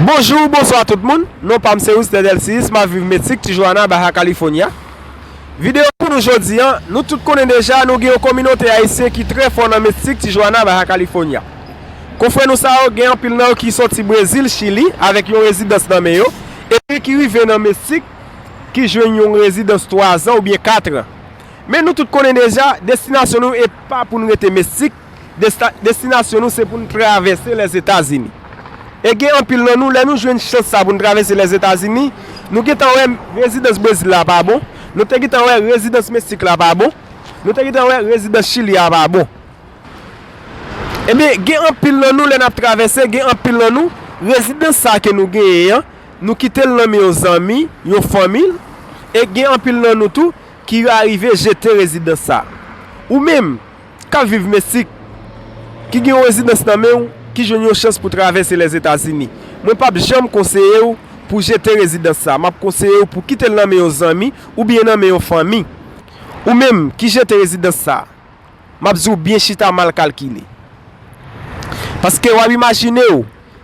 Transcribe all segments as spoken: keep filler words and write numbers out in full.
Bonjou, bonswa tout moun. Non pa m se Wister Delcius, m ap viv Meksik, Tijuana, Baja California. Videyo pou nou jodi a, nou tout konnen deja, nou gen yon kominote ayisyen ki trè fò nan Meksik, Tijuana, Baja California. Konfrè nou sa yo, gen anpil nan yo ki sòti Brezil, Chili, avèk yon rezidans nan men yo, epi ki rive nan Meksik, ki jwenn yon rezidans twa zan oubyen kat an. Men nou tout konnen deja, destinasyon nou e pa pou n rete Meksik, desta-, destinasyon nou se pou n travèse Lèzetazini. E gen anpil nan nou, lè nou jwenn chans sa pou n travèse Lèzetazini, nou gentan wè rezidans Brezil la pa bon, nou te gentan wè rezidans Meksik la pa bon, nou te gentan wè rezidans Chili a pa bon. Ebyen, gen anpil nan nou, lè n ap travèse, gen anpil nan nou, rezidans sa ke nou genyen an, nou kite l nan men yon zanmi, yon fanmi, e gen anpil nan nou tou ki arive jete rezidans sa. Ou menm, k ap viv Meksik, ki gen yon rezidans nan men w, ki jwenn yon chans pou travèse Lèzetazini, mwen p ap janm konseye w pou jete rezidans sa. M ap konseye w pou kite l nan men yon zanmi oubyen nan men yon fanmi. Ou menm ki jete rezidans sa, m ap di w byen chita mal kalkile. Paske w ap imajine w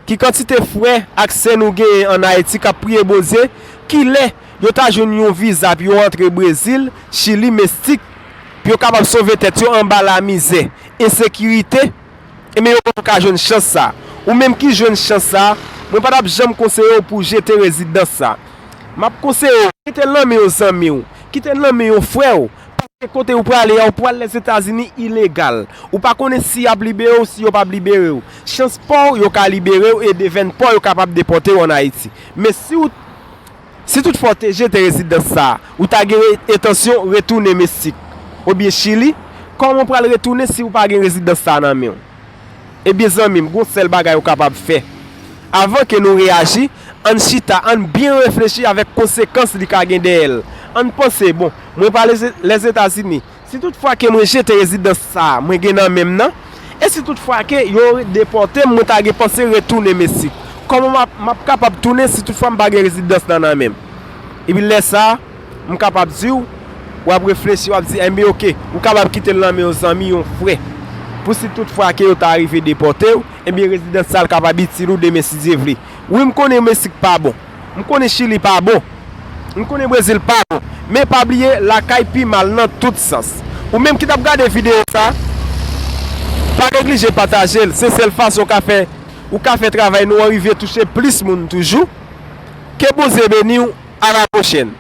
ki kantite frè ak sè nou genyen ann Ayiti k ap priye Bondye, kilè yo ta jwenn yon viza pou yo antre Brezil, Chili, Meksik, pou yo kapab sove tèt yo anba lamizè, ensekirite, ebyen yo poko ka jwenn chans sa. Ou menm ki jwenn chans sa, mwen pa t ap janm konseye w pou w jete rezidans sa. M ap konseye w, kite l nan men yon zanmi w, kite l nan men yon frè w, paske kote ou prale a, ou pral Lèzetazini ilegal. Ou pa konnen si y ap libere w, si yo p ap libere w. Chans pa w, yo ka libere w, e devèn pa w, yo kapab depòte w ann Ayiti. Men si w, si toutfwa w te jete rezidans sa, ou ta gen re-, entansyon retounen Meksik oubyen Chili, kòman w pral retounen si w pa gen rezidans sa nan men w? Ebyen zanmi m, gon sèl bagay ou kapab fè. Avan ke nou reyaji, ann chita, ann byen reflechi avèk konsekans li ka gen dèyè l. Ann panse, bon, mwen prale Lèzetazini. Si toutfwa ke mwen jete rezidans sa a mwen gen nan men m nan, e si toutfwa ke yo depòte m, mwen ta gen panse retounen Meksik. Kòman m ap, m ap kapab tounen si toutfwa m pa gen rezidans lan nan men m? Epi lè sa a, m kapab di w, w ap reflechi, w ap di, enben oke, ou kapab kite l nan men yon zanmi, yon frè. Pou si toutfwa ke yo ta rive depòte w, ebyen rezidans sa a l kapab itil ou demen si Dye vle. Wi, m konnen Meksik pa bon. M konnen Chili pa bon. M konnen Brezil pa bon. Men pa bliye, lakay pi mal nan tout sans. Ou menm ki t ap gade videyo sa, pa neglije pataje l. Se sèl fason w ka fè, ou ka fè travay nou an rive touche plis moun toujou. Ke Bondye beni w. A la pwochèn.